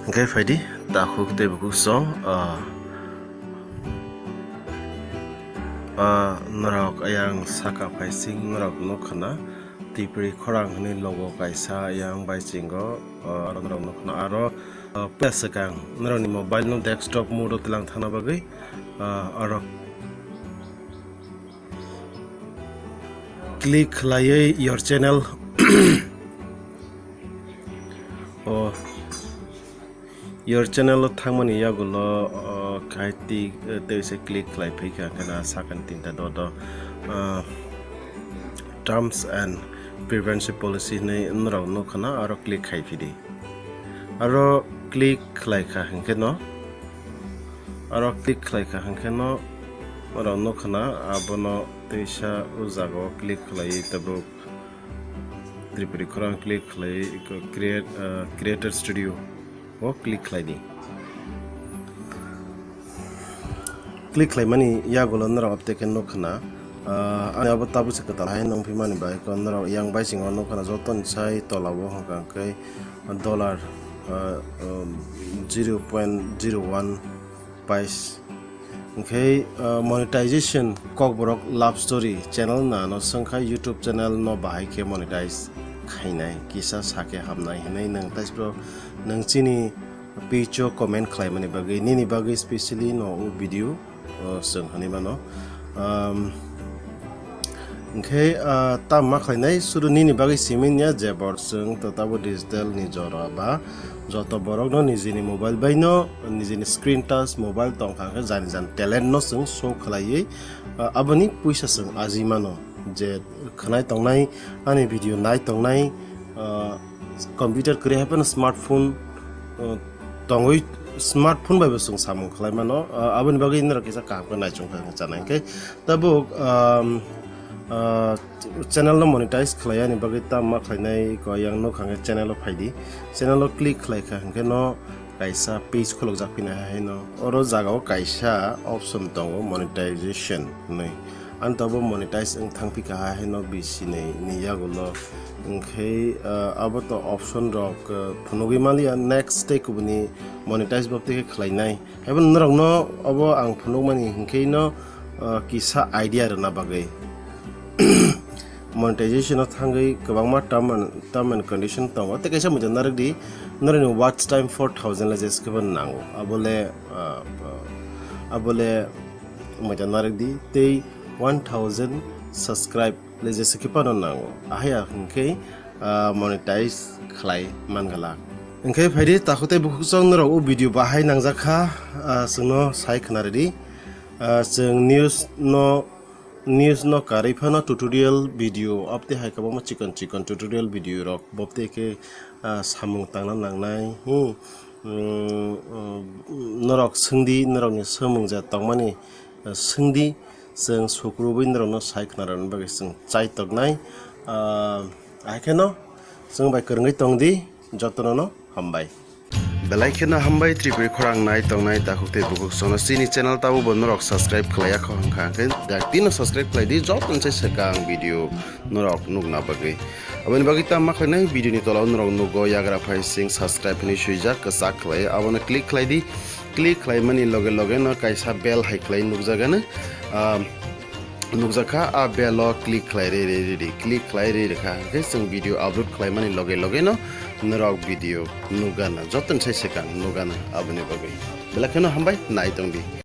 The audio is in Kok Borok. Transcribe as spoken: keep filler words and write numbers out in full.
Hwnkhe phaidi, takhuk tei bukhuk song, ah, ah, norok ayang saka phaising norok nukha na, Tripuri khorang hwnwi logo kaisa ayang baisingo, ah, aro norok nukha na, aro, ah, puila swkang norokni mobile no desktop mode o twilang thangna bagwi, ah, aro click khlaiwi your channel. O, your channel o thangmani yagulo, o, kaiti, eh, tei se click khlai phaikha, hwnkhe na sakani tinta dot o, ah, terms and privacy policy hinwi norok nukha na, aro click khai phidi. Aro click khlai kha hwnkhe no, aro click khlai kha hwnkhe no, norok nukha na, abono teisa o jaga o click khlaiwi tabuk Tripuri khorang click khlaiwi eko create, ah, Creator Studio o click khlai di. Click khlaimani yagulo norok tei khe nukha na, ah, ani abo tabuk se kwtal hai nung phimani bai khe norok yang baisingo nukha na jotoni sai tola o hwnkha khe dollar, ah, um, zero point zero one pais. Hwnkhe, ah, monetization Kokborok love story channel no ano swngkha YouTube channel no bahai khe monetize khainai, kisa sakhe hamnai hinwi nwng taisbro nwng chini page o comment khlaimani bagwi, nini bagwi specially no o video, o, chwng hinwi mano. Um, hwnkhe, ah, tamo ma khlainai, sudu nini bagwi simi ya je bor chwng to tabo digital ni jora ba joto borok no nijini mobile bai no, nijini screen touch mobile tongkha hwnkhe jani jani talent no chwng show khlaiwi, ah, aboni puisa chwng aji mano. Je khwnai tongnai, ani video nai tongnai, ah, computer kwrwi hai phano smartphone, ah, tongwi smartphone bai bo chwng samung khlai mano. Ah, aboni bagwi norok kisa kaham khe naichung kha chanai khe tabuk, um, ah, channel no monetize khlai ani bagwi tamo ma khlainai ko yang nukha khe channel o phaidi, channel o click khlai kha hwnkhe no kaisa page khulukjak phina hai no oro jaga o kaisa option tongo monetization hinwi. Ang tabuk monetize wng thang phi kaha haino bisi ni, ni yagulo. Hwnkhe, ah, abo to option rok, ah, phunugwi maliya, next tei kubuni monetize bo tei khe khlainai. Haibo norokno obo ang phunukmani hwnkhe no, ah, kisa idea rwna bagwi. Monetization o thangwi kwbangma term and, term and condition tongo. Tei kaisa muitu narwk di, norokni watch time four thousand le jeskhe bo nango. Abo le, ah, ah, abo le muitu narwk di. Tei one thousand subscribe le jeskhe phano nango. Ahaya hwnkhe, ah, monetize khlai mangala. Hwnkhe phaidi takhuk tei bukhuk chwng norok o video bahai nangjak kha, ah, chwngno sai khna rwdi. Ah, chwng news no, news no karwi phano tutorial video abtwi hai kwbangma chikon chikon tutorial video rok bobtwi khe, ah, samung tangna nangnai. Hmm. Hmm, hmm, norok swngdi, norokni swngmung je tongmani, ah, swngdi, chwng sukrubwi norokno sai khna rwna bagwi chwng chai toknai. Ah, hai kheno chwng bai kwrwngwi tongdi, jotono no hambai. Belai kheno hambai Tripuri khorang nai tongnai takhuk tei bukhuk sono chini channel tabo bo norok subscribe khlaiya kho hwnkha hwnkhe dakti no subscribe khlai di joto se swkang video norok nukna bagwi. Aboni bagwi tamo ma khlainai video ni tola o norok nugo yagra phai sing subscribe hinwi swijak kwchak khlai abono click khlai di. Click khlaimani loge loge no kaisa bell hai khlai nukjagano. Ah, nukjakha, a bell o click khlai rwi rwi rwi di, click khlai rwi rwkha hwnkhe chwng video upload khlaimani loge loge no norok video nukgana, jotono sai swkang nukgana aboni bagwi. Belai kheno hambai nai tongdi.